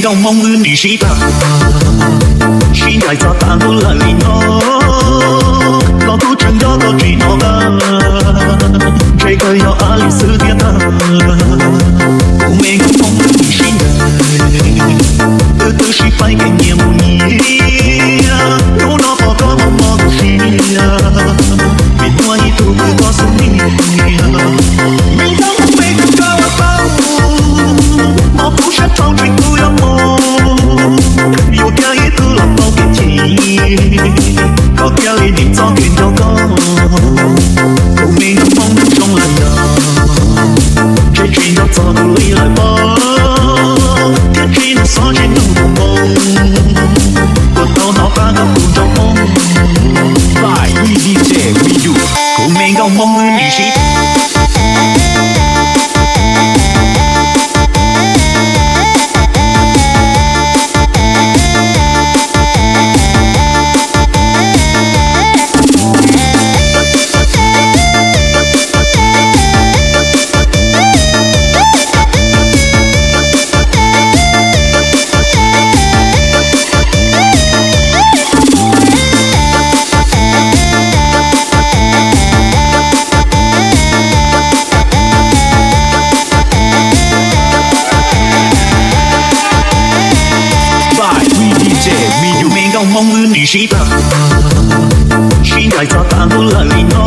Nkauj Hmoob wb nim sib tham, sib ncaim txog tas ntuj lawm li no, koj kuj tseem nco tau tsis hnov qab, ntshe kawg yog ab li xwb thiab tag. Kuv me nkauj Hmoob wb nim sib ncaim, twb twb sib faib kev nyias mus nyias, hnub no pom koj mob mob kuv siab, vim muaj ib tug twg koj xub ntiag. Me nkauj Hmoob me koj ua tau, mob kuv siab rau ntshe kuv yuav mus, yuav kiag ib tug los tau kev chim, kom kiag li nim txoj kev nco koj. Kuv me nkauj Hmoob hnub zoo lawm ntag, ntshe tsis nco txog kuv li lawm pob, thiab tsis hnov xov tsis hnov tus npoo, puas tau hnov qab koj tus nraug Hmoob. By D J Midu, kuv me nkauj Hmoob wb nim sib By D J Midu, me nkauj Hmoob wb nim sib tham, sib ncaim txog tas ntuj lawm li no,